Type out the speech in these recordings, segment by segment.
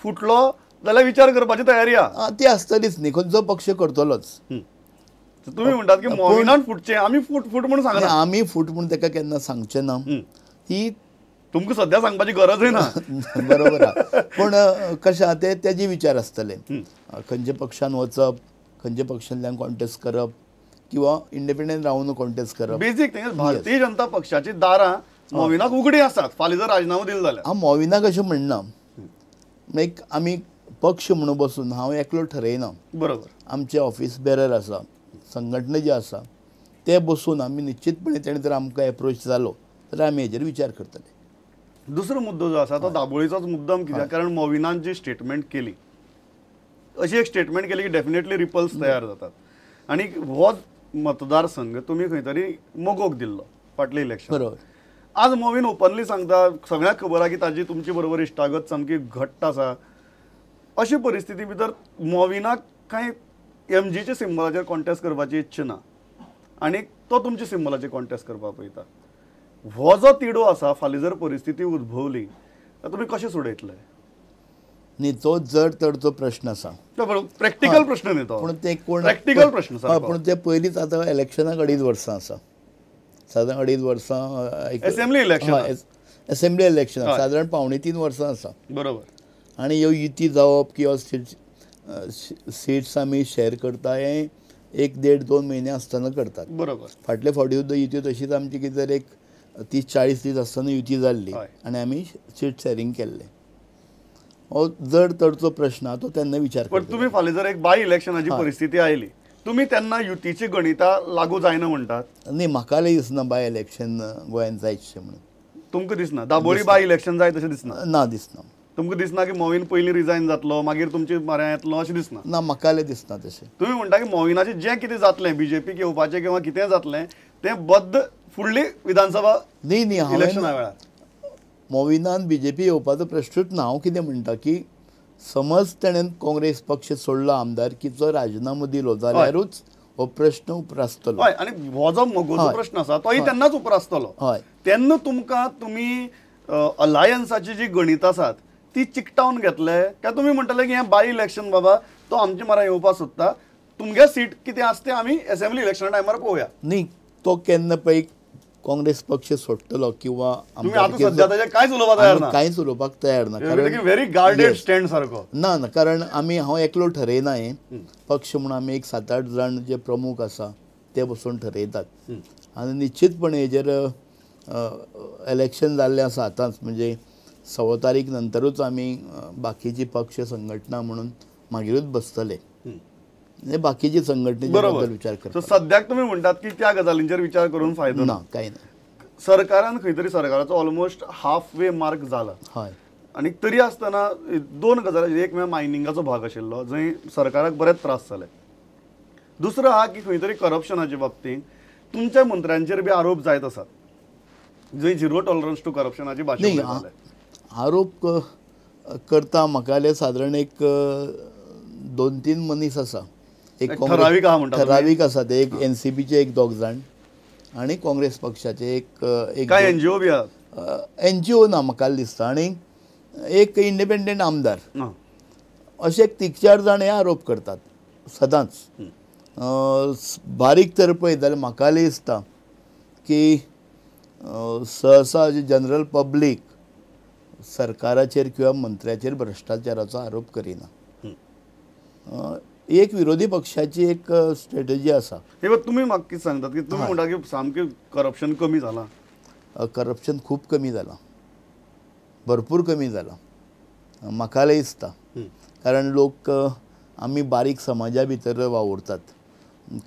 फुटलो जाल्यार विचार करपाची तयारी आहा. ती आसतलीच न्ही, खंयचो पक्ष करतलोच. तुमी म्हणटात की मोविनान फुटचें, आमी फूट फूट म्हणून सांगना, आमी फूट म्हणून ताका केन्ना सांगचें ना. ही तुमकां सद्या सांगपाची गरजूय ना. बरोबर आहा, पूण कशें आहा ते तेजे विचार आसतले, खंयच्या पक्षान वचप, खंयच्या पक्षांतल्यान कॉन्टेस्ट करप किंवा इंडिपेंडंट रावन कॉन्टेस्ट करप. बेजीक थिंग भारतीय जनता पक्षाची दारां मोविनाक उगडी आसात फाल्यां जर राजिनामो दिलो जाल्यार. हांव मोविनाक अशें म्हणना, एक आमी पक्ष म्हणून बसून हांव एकलो ठरयना. बरोबर, आमचे ऑफिस बेरर आसा, संघटना जी आसा ते बसून आमी निश्चितपणे तेणें जर आमकां एप्रोच जालो जाल्यार आमी हेजेर विचार करतले. दुसरो मुद्दो जो आसा तो दाबोळीचोच मुद्दम कित्याक, कारण मोविनान जी स्टेटमेंट केली अशी एक स्टेटमेंट केली की डेफिनेटली रिपल्स तयार जातात. आनी हो मतदारसंघ तुमी खंय तरी मोगोक दिल्लो फाटलें इलेक्शन. बरोबर, आज मोविन ओपनली सांगता, सगळ्यांक खबर आहा की ताजी तुमचे बरोबर इश्टागत सामकी घट्ट आसा. अशी परिस्थिती भितर मोविनाक कांय एमजीच्या सिंबलाचेर कॉन्टेस्ट करपाची इच्छा ना आनी तो तुमच्या सिंबलाचेर कॉन्टेस्ट करपाक पळयता. हो जो तिडो आसा फाल्यां जर परिस्थिती उद्भवली तर तुमी कशें सोडयतले? न्ही, तो जड तडचो प्रश्न आसा, प्रॅक्टिकल प्रश्न न्ही तो, पूण ते कोण प्रॅक्टिकल प्रश्न. पूण ते पयलींच आतां इलेक्शनाक 2.5 वर्सां आसा, सादारण 2.5 वर्सां असेंब्ली इलेक्शन, असेंब्ली इलेक्शन सादारण 2.75 वर्सां आसा. बरोबर, आनी ह्यो युती जावप किंवा सीट्स आमी शेअर करता हें 1-1.5 2 म्हयने आसतना करतात. बरोबर, फाटले फावटी सुद्दां युती तशीच आमची कितें तर एक 30-40 दीस आसतना युती जाल्ली आनी आमी सीट शेअरींग केल्लें. हो जड तडचो प्रश्न तो तेन्ना विचार. पण तुमी फाल्यां जर एक बाय इलेक्शनाची परिस्थिती आयली तुमी तेन्ना युतीची गणितां लागू जायना म्हणटात? न्ही, म्हाका दिसना बाय इलेक्शन गोंयांत जायतशें म्हणून. तुमकां दिसना दाबोळी बाय इलेक्शन जाय तशें दिसना? ना, दिसना. तुमकां दिसना की मोविन पयलीं रिजायन जातलो मागीर तुमचे म्हऱ्यांत येतलो अशें दिसना? ना, म्हाका दिसना तशें. तुमी म्हणटा की मोविनाचें जें कितें जातलें, बीजेपीक येवपाचें किंवा कितें जातलें तें बद्द फुडली विधानसभा न्ही न्ही इलेक्शना वेळार मोविनान बीजेपी येवपाचो प्रश्नूच ना. हांव कितें म्हणटा की समज तेणें काँग्रेस पक्ष सोडलो, आमदारकीचो राजिनामो दिलो जाल्यारूच हो प्रश्न उप्रासतलो. हय, आनी हो जो मगोचो प्रश्न आसा तोय तेन्नाच उप्रासतलो. हय, तेन्ना तुमकां तुमी अलायन्साची जी गणितां आसात ती चिकटावन घेतले काय तुमी म्हणटले की हें बाय इलेक्शन बाबा तो आमचे म्हऱ्यांत येवपाक सोदता, तुमगे सीट कितें आसा तें आमी असेंब्ली इलेक्शना टायमार पळोवया? न्ही, तो केन्ना पळय काँग्रेस पक्ष सोडटलो किंवा कांयच उलोवपाक तयार ना, कांयच उलोवपाक तयार ना, कारण व्हेरी गार्डेड स्टँड सारको. ना ना, कारण आमी हांव एकलो ठरयना हें पक्ष म्हणून आमी एक 7-8 जाण जे प्रमुख आसा ते बसून ठरयतात. आनी निश्चितपणे हेजेर इलेक्शन जाल्लें आसा आतांच, म्हणजे 1.25 तारीख नंतरूच आमी बाकीची पक्ष संघटना म्हणून मागीरूच बसतले, म्हणजे बाकीची संघटनेच्या बद्दल विचार करता. सद्याक तुमी म्हणटात की त्या गजालींचेर विचार करून फायदो ना, कांय ना. सरकारान खंय तरी सरकाराचो ऑलमोस्ट हाफ वे मार्क जाला. हय, आनी तरी आसतना 2 गजाली, एक म्हळ्यार मायनिंगाचो भाग आशिल्लो जंय सरकाराक बरेच त्रास जाले, दुसरो आहा की खंय तरी करप्शनाचे बाबतींत तुमच्या मंत्र्यांचेर बी आरोप जायत आसात, जंय झिरो टॉलरन्स टू करप्शनाची भाशा. आरोप करता म्हाका सादारण एक 2-3 मनीस आसा, एक ठरावीक ठरावीक आसा ते, एक एनसीपीचे एक 2 जाण आनी काँग्रेस पक्षाचे एक एक एनजीओ बी एनजीओ ना म्हाका दिसता, आनी एक इंडिपेंडंट आमदार, अशे 3-4 जाण हे आरोप करतात सदांच. बारीक तर पळयत जाल्यार म्हाका दिसता की सहसा जनरल पब्लीक सरकाराचेर किंवा मंत्र्याचेर भ्रश्टाचाराचो आरोप करिना. एक विरोधी पक्षाची एक स्ट्रेटजी आसा. हे तुमी म्हाका कितें सांगतात की तुमी म्हणटा की सामकें करप्शन कमी जालां? करप्शन खूब कमी जालां, भरपूर कमी जालां म्हाका दिसता. कारण लोक आमी बारीक समाजा भितर वावुरतात,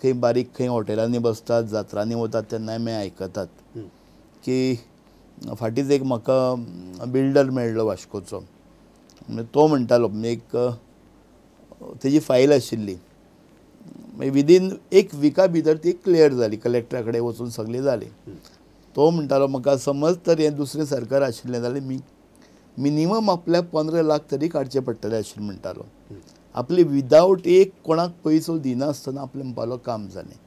खंय बारीक खंय हॉटेलांनी बसतात, जात्रांनी वतात तेन्ना आमी आयकतात की फाटींच एक म्हाका बिल्डर मेळ्ळो वास्कोचो, तो म्हणटालो एक तेजी फायल आशिल्ली, मागीर विदीन 1 विका भितर ती क्लियर जाली, कलेक्टरा कडेन वचून सगळी जाली. तो म्हणटालो म्हाका समज तर हें दुसरें सरकार आशिल्लें जाल्यार मिनिमम आपल्याक 15 लाख तरी काडचे पडटले आशिल्लें म्हणटालो. आपले विदावट एक कोणाक पयसो दिनासतना आपलें म्हणपालो काम जालें.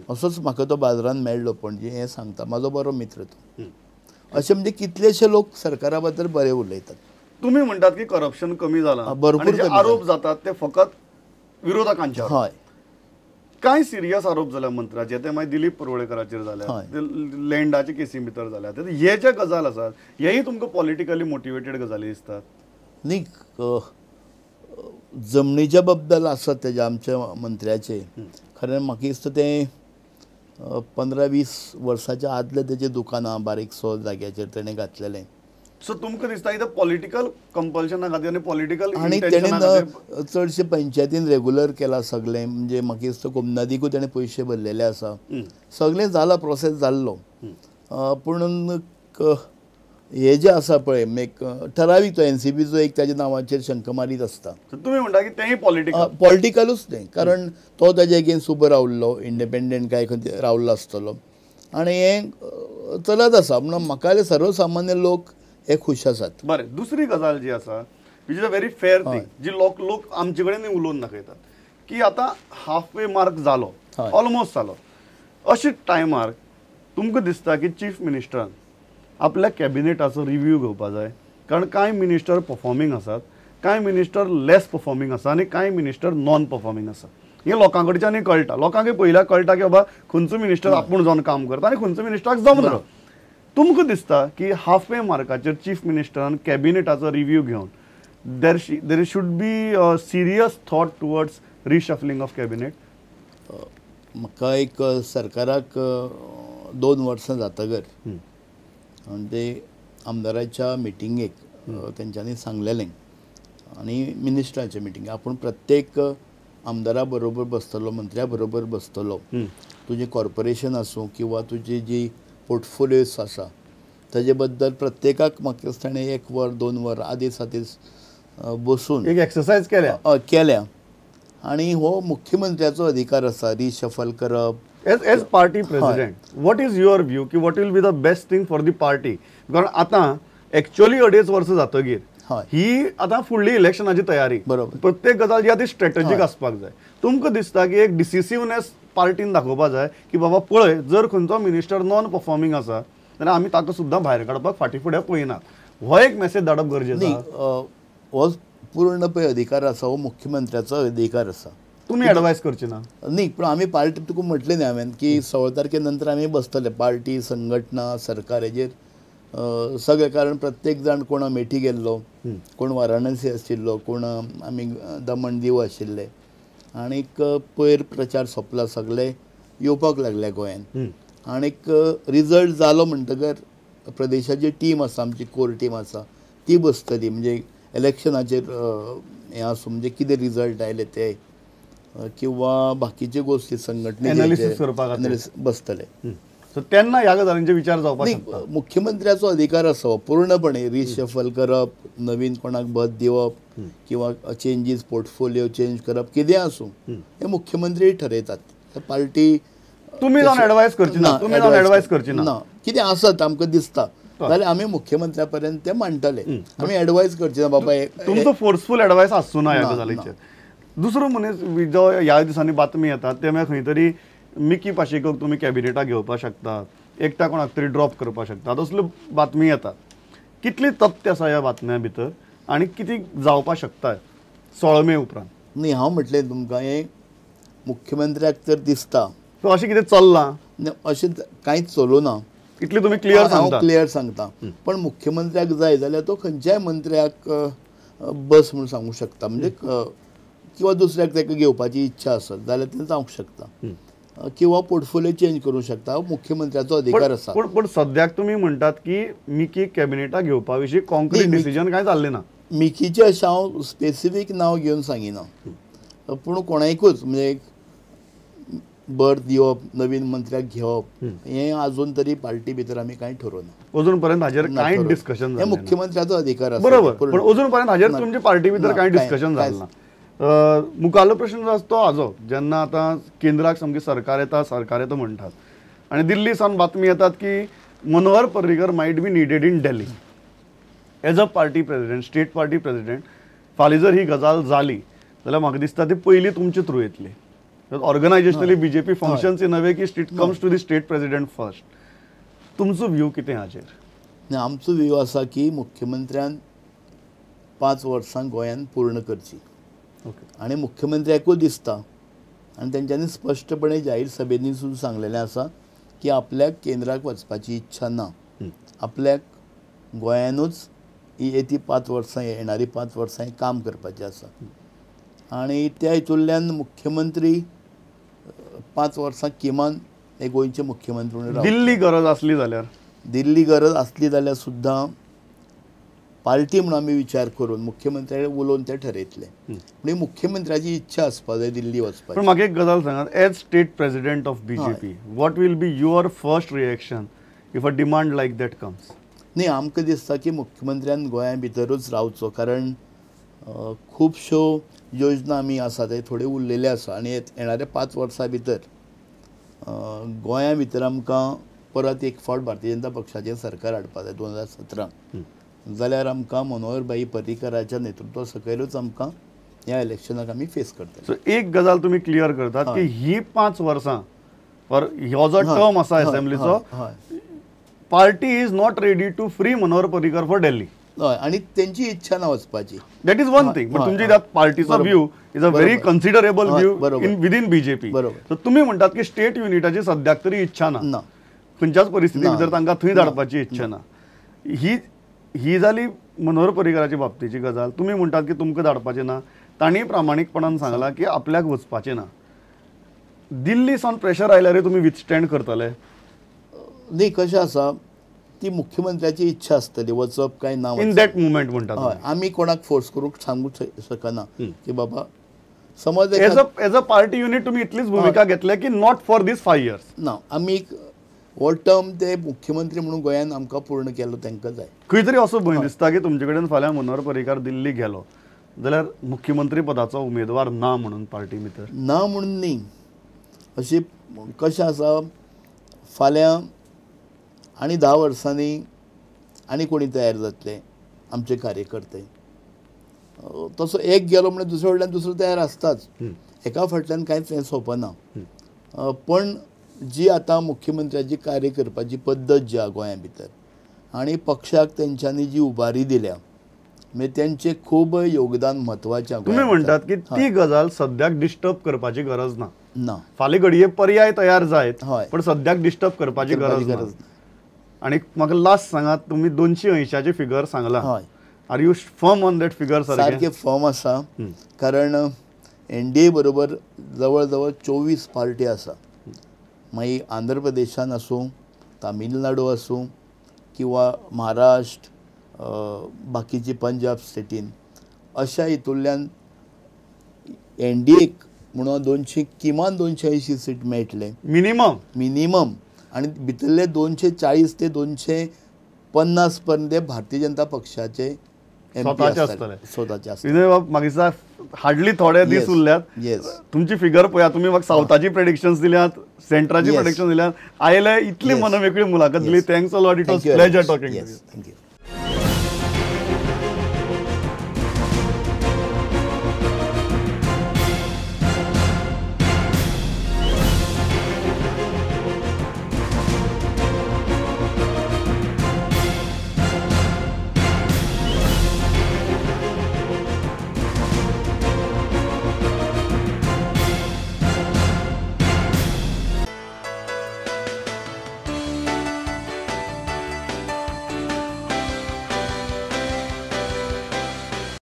असोच म्हाका तो बाजारान मेळ्ळो पणजे, हें सांगता म्हाजो बरो मित्र तो. अशें म्हणजे कितलेशे लोक सरकारा बद्दल बरें उलयतात. तुम्ही म्हणतात की करप्शन कमी जाला, भरपूर आरोप जातात ते फकत विरोधकांच्या. हय, कांय सिरियस आरोप जाल्या मंत्र्याचे, ते मागीर दिलीप परुळेकराचेर जाल्या, लँडाचे केसी भितर जाल्या, हे जे गजाल आसात हेय तुमकां पॉलिटिकली मोटिवेटेड गजाली दिसतात? न्ही, जमनीच्या बद्दल आसत तेज्या आमच्या मंत्र्याचे, खरें म्हाका दिसता तें 15-20 वर्साच्या आदले तेजे दुकानां बारीकसो जाग्याचेर तेणें घातलेलें. सो तुमकां दिसता कितें पॉलिटिकल कंपल्शना खातीर आनी पॉलिटिकल, आनी तेणें चडशे पंचायतीन रेगुलर केला सगळें, म्हणजे म्हाका दिसता कोमनादीकूय तेणें पयशे भरलेले आसा, सगळें जाला, प्रोसेस जाल्लो. पूण हे जे आसा पळय एक ठरावीक तो एनसीबीचो एक ताज्या नांवाचेर शंख मारीत आसता. तुमी म्हणटा की तेंय पॉलिटिकल? पॉलिटिकलूच तें, कारण तो ताजे अगेन्स्ट उबो रावल्लो, इंडिपेंडंट काय खंय रावल्लो आसतलो, आनी हें चलत आसा. म्हणून म्हाका सर्वसामान्य लोक हे खूश आसात. बरें, दुसरी गजाल जी आसा which is a very fair thing, जी लोक लोक आमचे कडेन उलोवन दाखयतात की आतां हाफ वे मार्क जालो, ऑलमोस्ट जालो, अशे टायमार तुमकां दिसता की चीफ मिनिस्टरान आपल्या कॅबिनेटाचो रिव्यू घेवपा जाय, कारण कांय मिनिस्टर परफॉर्मींग आसात, कांय मिनिस्टर लेस परफॉर्मींग आसा आनी कांय मिनिस्टर नॉन परफॉर्मींग आसा. हें लोकां कडच्यानूय कळटा, लोकांकूय पयल्यार कळटा की बाबा खंयचो मिनिस्टर आपूण जावन काम करता आनी खंयचो मिनिस्टराक जमना. तुमकां दिसता की हाफ वे मार्काचेर चीफ मिनिस्टरान कॅबिनेटाचो रिव्यू घेवन there should be a serious thought towards reshuffling of cabinet? म्हाका एक सरकाराक 2 वर्सां जातगर ते आमदाराच्या मिटिंगेक तेंच्यांनी सांगलेलें आनी मिनिस्टराच्या मिटिंगेक, आपूण प्रत्येक आमदारा बरोबर बसतलो, मंत्र्या बरोबर बसतलो, तुजें कॉर्पोरेशन आसूं किंवा तुजी जी पोर्टफोलियोस आसा ताजे बद्दल प्रत्येकाक म्हाका दिसता ताणें 1 वर 2 वर आदेस आदेस बसून एक एक्सरसायज केल्या केल्या. आनी हो मुख्यमंत्र्याचो अधिकार आसा रिशफल करप. As party president, what is your view की what will be the best thing for the party? कारण आतां एक्चुअली 2.5 वर्सां जातगीर ही आतां फुडली इलेक्शनाची तयारी, बरोबर, प्रत्येक गजाल जी आहा ती स्ट्रेटजीक आसपाक जाय. तुमकां दिसता की एक डिसिसिवनेस पार्टीन दाखोवपा जाय की बाबा पळय जर खंयचो मिनिस्टर नॉन परफॉर्मींग आसा जाल्यार आमी ताका सुद्दां भायर काडपाक फाटीं फुडें पळयनात, हो एक मेसेज धाडप गरजेचो? हो पूर्ण पळय अधिकार आसा, हो मुख्यमंत्र्याचो अधिकार आसा. तुमी एडवायस करची ना? न्ही, पूण आमी पार्टी तुका म्हटलें न्ही हांवें की 16 तारखे नंतर आमी बसतले, पार्टी, संघटना, सरकार हेजेर सगळें, कारण प्रत्येक जाण कोण अमेठी गेल्लो, कोण वाराणसी आशिल्लो, कोण आमी दमण दीव आशिल्ले, आनीक पयर प्रचार सोंपला, सगळे येवपाक लागले गोंयांत, आनीक रिजल्ट जालो म्हणटकर प्रदेशाची टीम आसा, आमची कोर टीम आसा, ती बसतली, म्हणजे इलेक्शनाचेर हें आसूं, म्हणजे कितें रिजल्ट आयले ते किंवा बाकीच्यो गोश्टी संघटने एनालिसीस करपाक बसतले. सो तेन्ना ह्या गजालींचे विचार जावपाक शकता. मुख्यमंत्र्याचो अधिकार आसा पूर्णपणे रिशफल करप, नवीन कोणाक पद दिवप किंवा चेंजीस पोर्टफोलियो चेंज करप, कितें आसूं हें मुख्यमंत्री ठरयतात. पार्टी तुमी जावन एडवायस करची ना, तुमी जावन एडवायस करची ना, कितें आसत आमकां दिसता जाल्यार आमी मुख्यमंत्र्या पर्यंत ते मांडटले, आमी एडवायस करची ना बाबा. तुमचो फोर्सफूल एडवायस आसचो ना ह्या गजालीचेर. दुसरो मनीस जो ह्या दिसांनी बातमी येतात ते मागीर खंय तरी मिकी पाशेकोक तुमी कॅबिनेटाक घेवपाक शकतात, एकट्या कोणाक तरी ड्रॉप करपाक शकतात, असल्यो बातमी येतात. कितली तथ्य आसा ह्या बातम्यां भितर आनी कितें जावपाक शकता 16 मे उपरांत? न्ही, हांव म्हटलें तुमकां हें मुख्यमंत्र्याक तर दिसता अशें कितें चल्लां, अशें कांयच चलूं ना, इतलें तुमी क्लियर सांगता? क्लियर सांगता, पण मुख्यमंत्र्याक जाय जाल्यार तो खंयच्याय मंत्र्याक बस म्हूण सांगूंक शकता, म्हणजे किंवा दुसऱ्याक ताका घेवपाची इच्छा आसत जाल्यार तें जावंक शकता, किंवा पोर्टफोलियो चेंज करूंक शकता, मुख्यमंत्र्याचो अधिकार आसा. पण सद्याक तुमी म्हणटात की मिकी कॅबिनेटाक घेवपा विशीं कॉन्क्रीट डिसिजन कांय जाल्लें ना. मिकीचें अशें हांव स्पेसिफीक नांव घेवन सांगिना, पूण कोणायकूच म्हणजे बर्थ दिवप, नवीन मंत्र्याक घेवप हें अजून तरी पार्टी भितर आमी कांय ठरोवना, अजून पर्यंत हाजेर कांय डिस्कशन. हें मुख्यमंत्र्याचो अधिकार आसा, बरोबर, पण अजून पर्यंत हाजेर तुमचे पार्टी भितर कांय डिस्कशन जालें ना. मुखालो प्रश्न जो आसा तो हाजो, जेन्ना आतां केंद्राक सामकी सरकार येता सरकार येता म्हणटात आनी दिल्ली सावन बातमी येतात की Manohar Parrikar might be needed in Delhi as a party president, state party president. फाल्यां जर ही गजाल जाली जाल्यार म्हाका दिसता ती पयली तुमचे थ्रू येतली. Organisationally BJP functions in a way की it comes to the state president first. तुमचो व्यू कितें हाचेर? आमचो व्यू आसा की मुख्यमंत्र्यान 5 वर्सां गोंयान पूर्ण करची. ओके. आनी मुख्यमंत्र्याकूय दिसता आनी तेंच्यांनी स्पश्टपणे जाहीर सभेंनी सुद्दां सांगलेलें आसा की आपल्याक केंद्राक वचपाची इच्छा ना, आपल्याक गोंयानूच ही येती 5 वर्सां येणारी 5 वर्सां काम करपाचें आसा. आनी त्या हितूंतल्यान मुख्यमंत्री 5 वर्सां किमान हे गोंयचे मुख्यमंत्री म्हणून. दिल्ली गरज आसली जाल्यार, दिल्ली गरज आसली जाल्यार सुद्दां पार्टी म्हणून आमी विचार करून मुख्यमंत्र्या कडेन उलोवन ते ठरयतले. पूण मुख्यमंत्र्याची इच्छा आसपा जाय दिल्ली वचपाची. पूण म्हाका एक गजाल सांगात, as state president of BJP what will be your first reaction if a demand like that comes? न्ही, आमकां दिसता की मुख्यमंत्र्यान गोंया भितरूच रावचो, कारण खुबश्यो योजना आमी आसा ते थोड्यो उरलेले आसा आनी येणाऱ्या 5 वर्सां भितर गोंया भितर आमकां परत एक फावट भारतीय जनता पक्षाचें सरकार हाडपा जाय 2017, जाल्यार आमकां मनोहर भाई पर्रीकराच्या नेतृत्वा सकयलूच आमकां ह्या इलेक्शनाक आमी फेस करतले. सो एक गजाल तुमी क्लियर करतात की ही 5 वर्सां और हो जो टर्म आसा असेंब्लीचो, party is not ready to free Manohar Parrikar for Delhi. हय, आनी तेंची इच्छा ना वचपाची, that is one thing. But तुमची त्यात पार्टीचो view is a very considerable view in within BJP. So तुमी म्हणटात की स्टेट युनिटाची सद्याक तरी इच्छा ना, खंयच्याच परिस्थिती भितर तांकां थंय धाडपाची इच्छा ना. ही ही जाली मनोहर पर्रीकराची बाबतीची गजाल. तुमी म्हणटात की तुमकां धाडपाचें ना, तांणी प्रामाणीकपणान सांगलां की आपल्याक वचपाचें ना. दिल्ली सावन प्रेशर आयल्यारय तुमी विथस्टँड करतले? न्ही, कशें आसा ती मुख्यमंत्र्याची इच्छा आसतली वचप काय ना इन that movement म्हणटात. हय, आमी कोणाक फोर्स करूंक सांगूंक शकना की बाबा समज एज अ पार्टी युनिट तुमी इतलीच भुमिका घेतल्या की not for these 5 years ना, आमी हो टर्म ते मुख्यमंत्री म्हणून गोंयान आमकां पूर्ण केलो तांकां जाय. खंय तरी असो भंय दिसता की तुमचे कडेन फाल्यां मनोहर पर्रीकार दिल्ली गेलो जाल्यार मुख्यमंत्री पदाचो उमेदवार ना म्हणून पार्टी भितर ना म्हणून न्ही, अशी कशें आसा फाल्यां आनी 10 वर्सांनी आनी कोणी तयार जातले आमचे कार्यकर्ते, तसो एक गेलो म्हणल्यार दुसऱ्या कडल्यान दुसरो तयार आसताच, एका फाटल्यान कांयच हें सोंपना. पण जी आतां मुख्यमंत्र्याची कार्य करपाची पद्दत जी आसा गोंया भितर आनी पक्षाक तेंच्यांनी जी उबारी दिल्या म्हणजे तेंचें खूब योगदान म्हत्वाचें. तुमी म्हणटात की ती गजाल सद्याक डिस्टर्ब करपाची गरज ना, ना फाल्यां घडये पर्याय तयार जायत पण सद्याक डिस्टर्ब करपाची गरज ना. आनी म्हाका लास्ट सांगात, तुमी 280 फिगर सांगला, are you firm on that figure? सारकें फर्म आसा, कारण एनडीए बरोबर जवळ जवळ 24 पार्टी आसा, मागीर आंध्र प्रदेशान आसूं, तामिळनाडू आसूं किंवा महाराष्ट्र, बाकीची पंजाब स्टेटीन, अशा हितूंतल्यान एनडीएक म्हणून 200 किमान 280 सीट मेळटले मिनिमम मिनिमम, आनी भितरले 240 ते 250 पर्यंत भारतीय जनता पक्षाचे स्वताचे आसतले. स्वताचे आसतले. विनय बाब, म्हाका हार्डली थोडे दीस उरल्यात, तुमची फिगर पळया, तुमी म्हाका सावथाची प्रेडिक्शन्स दिल्यात, सेंट्राची प्रेडिक्शन दिल्यात, आयले इतली मनमेकळी मुलाखत दिली. Thanks a lot, it was pleasure talking to you. Thank you.